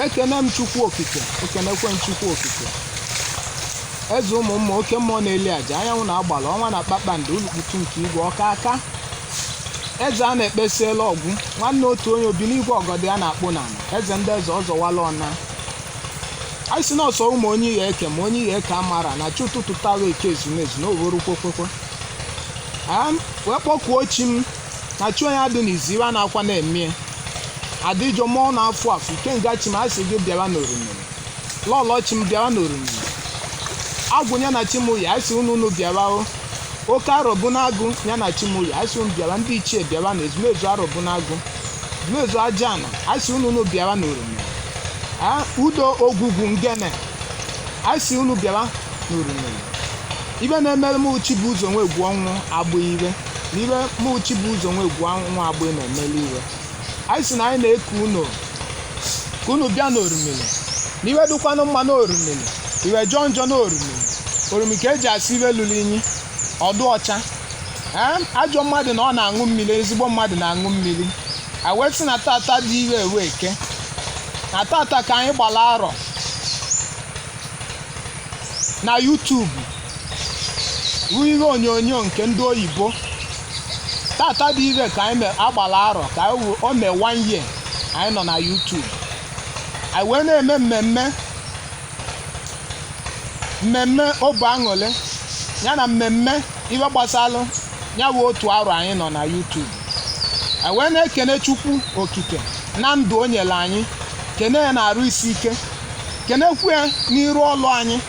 Ekene m Chukwu Okike, ekenekwe m Chukwu Okike, eze ụmụ mmụọ, oke mmụọ na-eli aja, anyanwụ na-agbala, ọnwa na kpakpando, ulukputu nke igwe, ọka aka eze a na-ekpesiela ọgwụ, nwanne otu onye obi n'igwe, ọgọdọ ya na-akpụ n'ala, eze ndị eze, ọzọwala ọna. Anyị si n'ọsọ ụmụ onye ihe eke ma onye ihe eke amara na chi ụtụtụ tawa eke ezumezu na owuru kwekwekwe wee kpọkuo chi m na chi onye adị n'izu iwe a na-akwa na-emie adịjọ mmụọ na-afụ afụ ikenga chi m. A sị gị bịawa n'orimiri, lọlọ chi m, bịawa n'orimiri, agwụ ya na chi m ya. Anyị sị unu, unu bịawa o. Oke arọbụnagụ ya na chi m ya. Anyị sị unu bịawa, ndị ichie bịawa na ezumezu arọbụnagụ, ezumezu aja ana. Anyị sị unu, unu bịawa n'orimiri. Udo ogwugwu ngene, anyị sị unu bịawa n'orimiri. Ibe na-emere m uchi bụ ụzọ nwe egwu ọnwụ agbụ iwe na ibe m uchi bụ ụzọ nwe egwu ọnwụ agbụ na-emeli iwe. Anyị sị na anyị na-eku unu ka unu bịa n'orimiri, na iwe dịkwanụ mma n'orimiri, iwe jọọ njọ n'orimiri. Orimi ka eji asị iwe lụrụ inyi ọdụ ọcha. Ee, ajọ mmadụ na ọ na-aṅụ mmiri, ezigbo mmadụ na-aṅụ mmiri. Anyị wee sị na tata dị ire ewe eke, na tata ka anyị gbara arọ na YouTube ruo ihe onyonyo nke ndị oyibo. Tata dị ire ka anyị agbara arọ ka o mee one year anyị nọ na YouTube. Anyị wee na-eme mmemme, mmemme obu aṅụrị ya na mmemme iwe gbasalụ ya bụ otu arọ anyị nọ na YouTube. Anyị wee na-ekene Chukwu Okike na ndụ o nyere anyị, kene ya na-arụ isi ike, kenekwu ya n'iru ọlụ anyị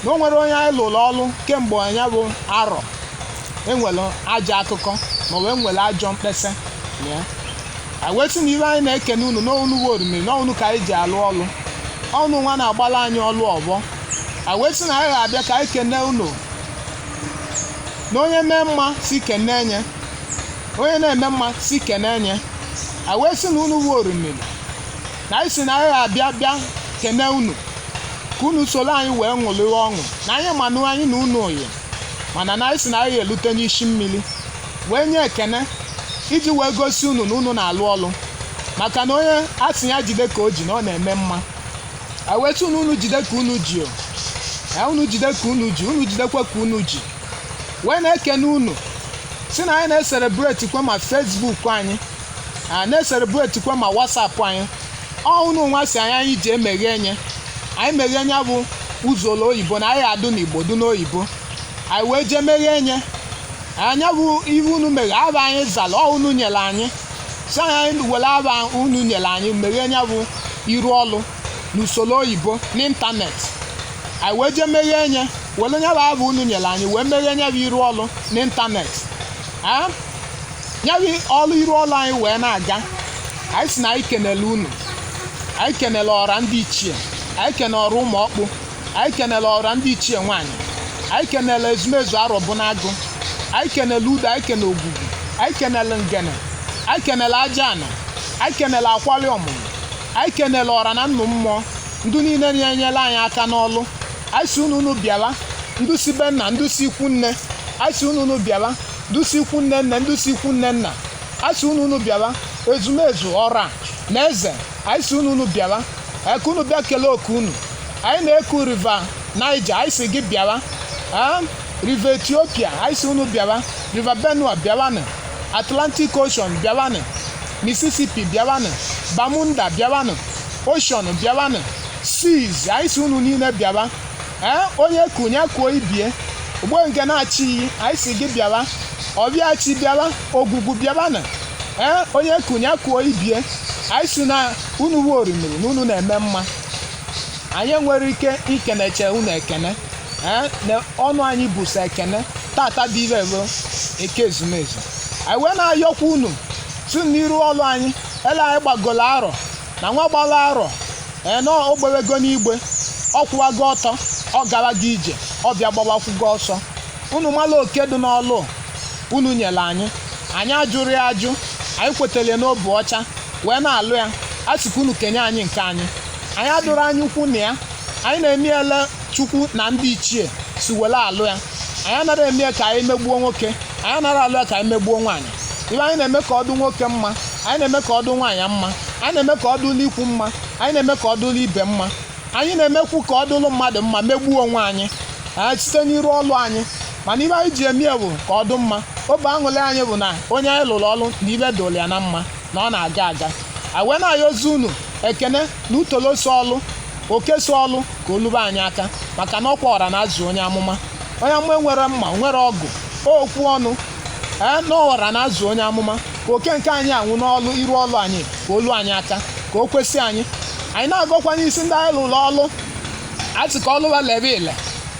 na o nwere onye anyị lụrụ ọlụ kemgbe ya bụ arọ enwere ajọ akụkọ ma ọ bụ enwere ajọ mkpesa na ya. Anyị wee sị na iwe anyị na-ekene unu n'onu bụ orimiri n'ọnụ ka anyị ji alụ ọlụ ọnụ nwa na-agbala anyị ọlụ ọgbọ. Anyị wee sị na anyị ga-abịa ka anyị kene unu na onye mee mma si kene nye, onye na-eme mma si kene nye. Anyị wee sị na unu bụ orimiri, na anyị sị na anyị ga-abịa bịa kene unu ka unu soro anyị wee ṅụrịwa ọṅụ na anyị manụ anyị na unu oyi, mana na anyị sị na anyị ga-elute n'isi mmiri wee nye ekene iji wee gosi unu na unu na-alụ ọlụ, maka na onye a sị ya jide ka o ji na ọ na-eme mma. Anyị wee sị unu, unu jide ka unu ji o. Ee, unu jide ka unu ji, unu jidekwa ka unu ji. Wee na-ekene unu si na anyị na-ecelebrate kwe ma Facebook anyị a na-ecelebrate kwe ma WhatsApp anyị. Ọ unu nwa si anyị, anyị ji emeghe nye anyị meghe nya bụ ụzọ oyibo na anyị adụ n'Igbo dị n'oyibo. Anyị wee jee meghee nye anya bụ ihe unu meghe aba anyị zara. Ọ unu nyere anyị si anyị were aba unu nyere anyị meghee nya bụ iru ọlụ n'usoro oyibo n'ịntanetị. Anyị wee jee meghee nye, were nya bụ aba unu nyere anyị wee meghee nya bụ iru ọlụ n'ịntanetị. Nya bụ ọlụ iru ọlụ anyị wee na-aga. Anyị si na anyị kenele unu, anyị kenele ọra ndị ichie, anyị kenele ọra ụmụ ọkpụ, anyị kenele ọra ndị ichie nwaanyị, anyị kenele ezumezu arọbụnagụ, anyị kenele udo, anyị kenele ogwugwu, anyị kenele ngene, anyị kenele aja ana, anyị kenele akwali ọmụmụ, anyị kenele ọra na nnụ mmụọ, ndị niile na-enyere anyị aka n'ọlụ. Anyị si unu, unu bịawa, ndị si be nna, ndị si ikwu nne. Anyị si unu, unu bịawa, ndị si ikwu nne nne, ndị si ikwu nne nna. Anyị si unu, unu bịawa, ezumezu ọra na eze. Anyị si unu, unu bịawa ka unu bịa kelee oke unu. Anyị na-eku River Niger, anyị si gị bịawa. River Ethiopia, anyị si unu bịawa. River Benue, bịawanụ. Atlantic Ocean, bịawanụ. Mississippi, bịawanụ. Bermuda, bịawanụ. Ocean, bịawanụ. Seas, anyị si unu niile bịawa. Ee, onye kunye kuo ibie ugbo nke na-achị iyi, anyị si gị bịawa. Ọbịachi, bịawa. Ogwugwu, bịawanụ. Ee, onye kunye kuo ibie. Anyị si na unu wu orimiri na unu na-eme mma. Anyị nwere ike ikeneche unu ekene. Ee, na ọnụ anyị bụ sọ ekene. Tata dị ire bụ eke ezumezu. Anyị wee na-ayọkwa unu si n'iru ọlụ anyị ele anyị gbagolo arọ na nwa gbara arọ. Ee, na o gbewego n'igbe, ọ kwụwago ọtọ, ọ garago ije, ọ bịa gbawakwugo ọsọ. Unu mara oke dị n'ọlụ unu nyere anyị. Anyị ajụrụ ya ajụ, anyị kwetere n'obu ọcha wee na-alụ ya. A sị ka unu kenye anyị nke anyị. Anyị adụrụ anyị ukwu na ya, anyị na-eme ele Chukwu na ndị ichie si were alụ ya. Anyị anaghị eme ka anyị megbuo nwoke, anyị anaghị alụ ya ka anyị megbuo nwaanyị. Ibe anyị na-eme ka ọ dị nwoke mma. Anyị na-eme ka ọ dụ nwaanyị mma. Anyị na-eme ka ọ dụlụ ikwu mma. Anyị na-eme ka ọ dụlụ ibe mma. Anyị na-emekwu ka ọ dụlụ mmadụ mma, megbuo onwe anyị site n'iru ọlụ anyị. Mana ibe anyị ji eme bụ ka ọ dụ mma. Obi aṅụrị anyị bụ na onye anyị lụrụ ọlụ na ibe dụrụ ya na mma, na ọ na-aga aga. Anyị wee na-ayọzi unu ekene na utolo so ọlụ, oke so ọlụ, ka olube anyị aka, maka na ọkwa ọra na-azụ onye amụma. Onye amụma nwere mma, nwere ọgụ, okwu ọnụ ee na ọra na-azụ onye amụma. Ka oke nke anyị anwụ n'ọlụ iru ọlụ anyị, ka olu anyị aka, ka o kwesị anyị. Anyị na-agọkwa n'isi ndị anyị lụrụ ọlụ, asị ka ọlụwa lebe ile,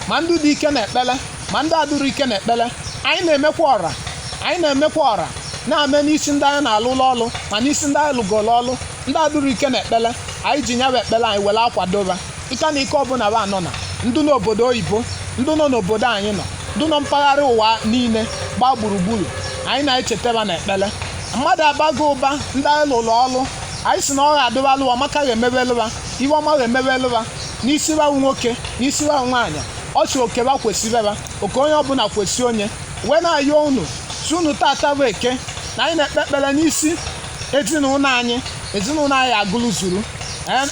ma ndị dị ike na ekpele, ma ndị adịrị ike na ekpele. Anyị na-emekwa ọra, anyị na-emekwa ọra na-ame n'isi ndị anyị na-alụlụ ọlụ, ma n'isi ndị anyị lụgoro ọlụ, ndị adịrị ike na ekpele. Anyị ji nyawa ekpele anyị were akwadoba ike na ike ọbụla ba nọ na ndụ n'obodo oyibo, ndụ nọ n'obodo anyị nọ, ndụ nọ mpaghara ụwa niile gbaa gburugburu. Anyị na-echetaba na ekpele. Mmadụ abago ụba ndị anyị lụrụ ọlụ. Anyị si na ọ ga-adịbalụ ọmaka, ga-emebelụba iwe ọma, ga-emebelụba n'isi bawu nwoke, n'isi bawu nwaanyị. Ọ si okeba kwesịrị oke, onye ọbụla kwesị onye. Wee na-ayọ unu si unu tata bụ Eke, na anyị na-ekpe ekpere n'isi ezinụlọ anyị. Ezinụlọ anyị agụlụ zuru.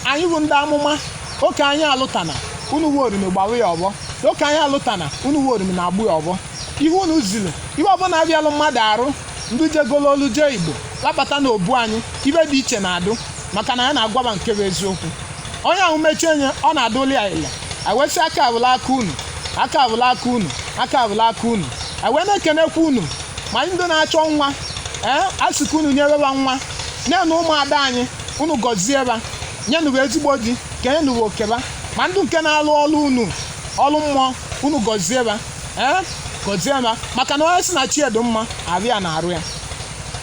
Anyị bụ ndị amụma oke anyị alụtana unu wuo orimi gbawa ya ọgbọ. Oke anyị alụtana unu wuo orimi na-agbụ ya ọgbọ. Ihe unu ziri, ihe ọbụla abịalụ mmadụ arụ, ndị jegolo olu jee Igbo labata n'obu anyị, ibe dị iche na-adụ, maka na ya na-agwaba nke bụ eziokwu. Onye ahụ mechie nye, ọ na-adụli ya ile. Ewesị aka abụla aka unu, aka abụla aka unu, aka abụla aka unu. Ewee na-ekenekwa unu, ma ndị na-achọ nwa ee, a sị ka unu nyeweba nwa, nyenụ ụmụada anyị, unu gọzie ba, nyenụ ezigbo di, kenyenụ okeba. Ma ndị nke na-alụ ọlụ unu, ọlụ mmụọ, unu gọzie ba, ee, gọzie ba, maka na onye si na chi edo mma abịa na arụ ya.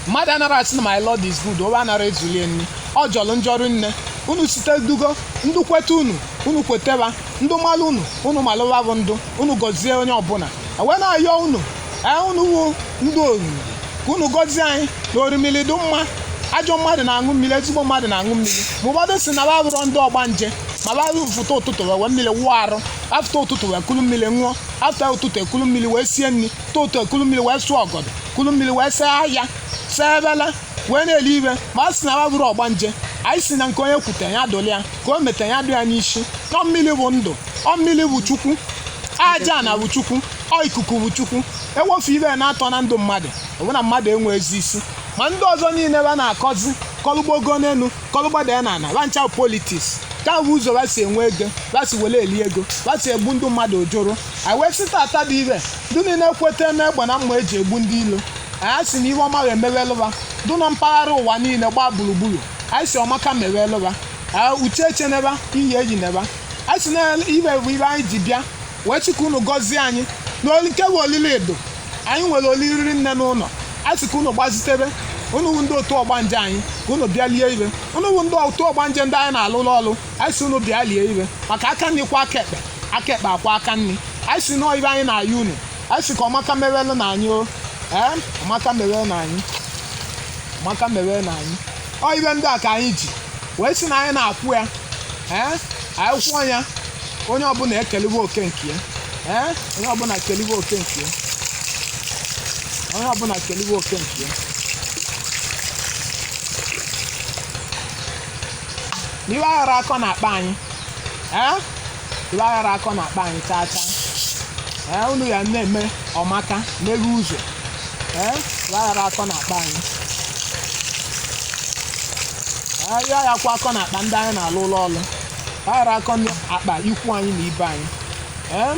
Mmadụ anara asị na my Lord is good, obe anara ezulie nri ọ jọrọ njọrụ nne. Unu site dugo ndụ kweta unu, unu kweteba ndụ malụ unu, unu malụwa bụ ndụ. Unu gọzie onye ọbụla. Wee na-ayọ unu ee, unu wu ndụ oriri, ka unu gọzie anyị na orimili dị mma. Ajọ mmadụ na-aṅụ mmiri, ezigbo mmadụ na-aṅụ mmiri. Ma ụfọdụ si na ba bụrụ ndị ọgbanje, ma ba fụta ụtụtụ wee mmiri wụọ arụ, afụta ụtụtụ wee kulu mmiri ṅụọ, afụta ụtụtụ ekulu mmiri wee sie nri, tụtụ ekulu mmiri wee sụọ ọgọdọ, kulu mmiri wee saa ahịa, saa ebele, wee na-eli ibe. Ma a sị na ba bụrụ ọgbanje. Anyị si na nke onye kwute ya dụrụ ya, ka o mete ya dụ ya n'isi. Ọ mmiri bụ ndụ, ọ mmiri bụ Chukwu, aja na bụ Chukwu, ọ ikuku bụ Chukwu. Ewofu ibe na-atọ na ndụ mmadụ, ọbụna mmadụ enwe ezi isi. Ma ndị ọzọ niile ba na-akọzi kọlụgbogo n'elu, kọlụgbada na ana ba ncha politics, ka bụ ụzọ ba si enwe ego, ba si were eli ego, ba si egbu ndị mmadụ ojoro. Anyị wee sị tata bụ ibe ndị niile kweta n'egbe na mma eji egbu ndị ilo. Anyị sị na ihe ọma ga-emewelụba dụ nọ mpaghara ụwa niile gbaa gburugburu. Anyị si ọmaka mewelụba, uche echeneba iyi eyi neba. Anyị si na ibe bụ ibe anyị ji bịa wee sị ka unu gọzie anyị na nke bụ olili edo. Anyị nwere oliriri nne n'ụlọ. A sị ka unu gbazitebe, unu bụ ndị otu ọgbanje anyị, ka unu bịa lie ibe. Unu bụ ndị otu ọgbanje ndị anyị na-alụrụ ọrụ, anyị sị unu bịa lie ibe, maka aka nri kwa aka ekpe, aka ekpe akwa aka nri. Anyị sị nọọ ibe anyị na-ayọ unu. Anyị sị ka ọmaka mewelụ na anyị o, ee, ọmaka mewelụ na anyị, ọmaka mewelụ na anyị. Ọ ibe ndị a ka anyị ji wee sị na anyị na-akwụ ya. Ee, anyị kwụọ ya, onye ọbụla ekeliwe oke nke ya. Ee, onye ọbụla keliwe oke nke ya, onye ọbụla keliwe oke nke ya. N'iwe aghara akọ na-akpa anyị, ee, iwe aghara akọ na-akpa anyị chaa chaa. Ee, unu ya na-eme ọmaka n'elu ụzọ. Ee, iwe aghara akọ na-akpa anyị. Ee, ya ya kwa akọ na-akpa ndị anyị na-alụ ụlọ ọlụ, aghara akọ akpa ikwu anyị na ibe anyị. Ee,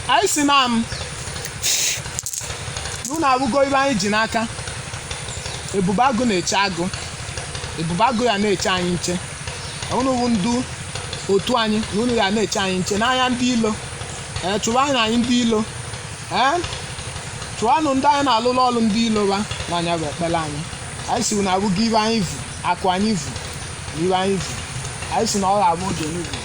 anyị si na m unu abụgo ibe anyị ji n'aka. Ebube agụ na-eche agụ, ebube agụ ya na-eche anyị nche. Unu bụ ndu otu anyị, na unu ya na-eche anyị nche n'anya ndị ilo. Ee, chụwa anyị anyị ndị ilo. Ee, chụwanụ ndị anyị na-alụlụ ọrụ ndị ilo ba n'anya bụ ekpere anyị. Anyị si unu abụgo ibe anyị vu, akụ anyị vu na ibe anyị vu. Anyị si na ọ ga-abụ oge n'ugwu.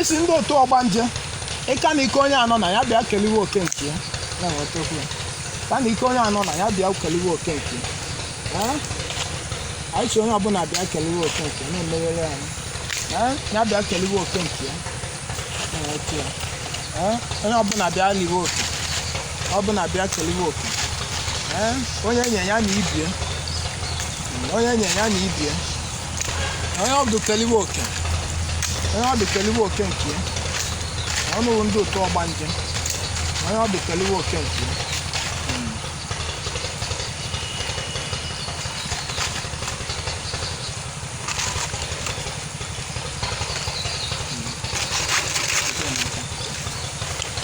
Anyị si ndị otu ọgbanje ịka na ike onye anọ na ya bịa keliwe oke nke ya na-enwetakwu ya. Ka na ike onye anọ na ya bịa keliwe oke nke ya. Ee? Anyị si onye ọbụla bịa keliwe oke nke ya na-emeghere anyị. Ee? Ya bịa keliwe oke nke ya na-enweta ya. Ee? Onye ọbụla bịa liwe oke, ọbụla bịa keliwe oke. Ee? Onye nye ya na ibie, onye nye ya na ibie, onye ọdụ keliwe oke, onye ọdụ keliwe oke nke ya. Ọnụ ndị otu ọgbanje, onye ọdụ keliwe oke nke ya.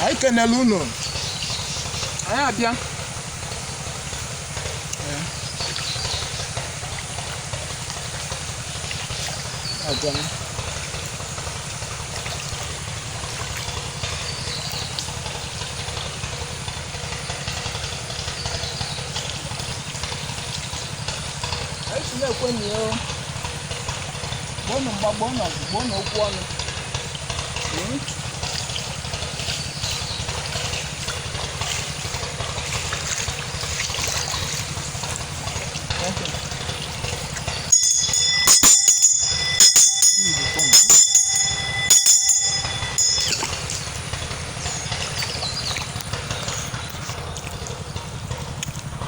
Anyị kenele unu, anyị abịa. Ee. Abịa. Anyị si na-ekwe na ya gboo mgba, gboo n'ọgụ, gboo n'okwu ọnụ. Okay.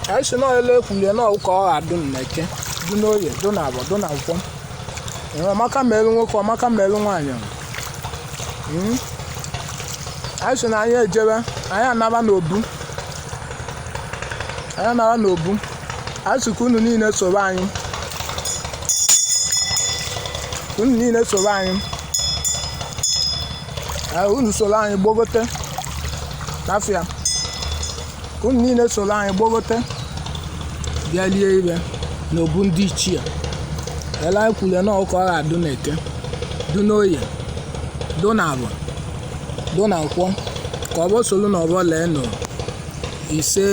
Anyị si nọọ elu ekwulie nọọ ụka ọ ga-adụ n'eke, dụ n'oye, dụ n'abọ, dụ na nkwọ. Ọmaka ma elu nwoke, ọmaka ma elu nwaanyị. Anyị si na anyị ejebe, anyị anaba n'obu, anyị anaba n'obu. Anyị si ka unu niile soro anyị, unu niile soro anyị. Unu soro anyị gbogote n'afịa, ka unu niile soro anyị gbogote bịa lie ibe n'obu ndị ichie. Ele anyị kwulie na ụka ọ ga-adụ n'eke, dụ n'oye, dụ n'abọ, dụ na nkwọ, ka ọ bụ solu na ọbọ lee nụ ise.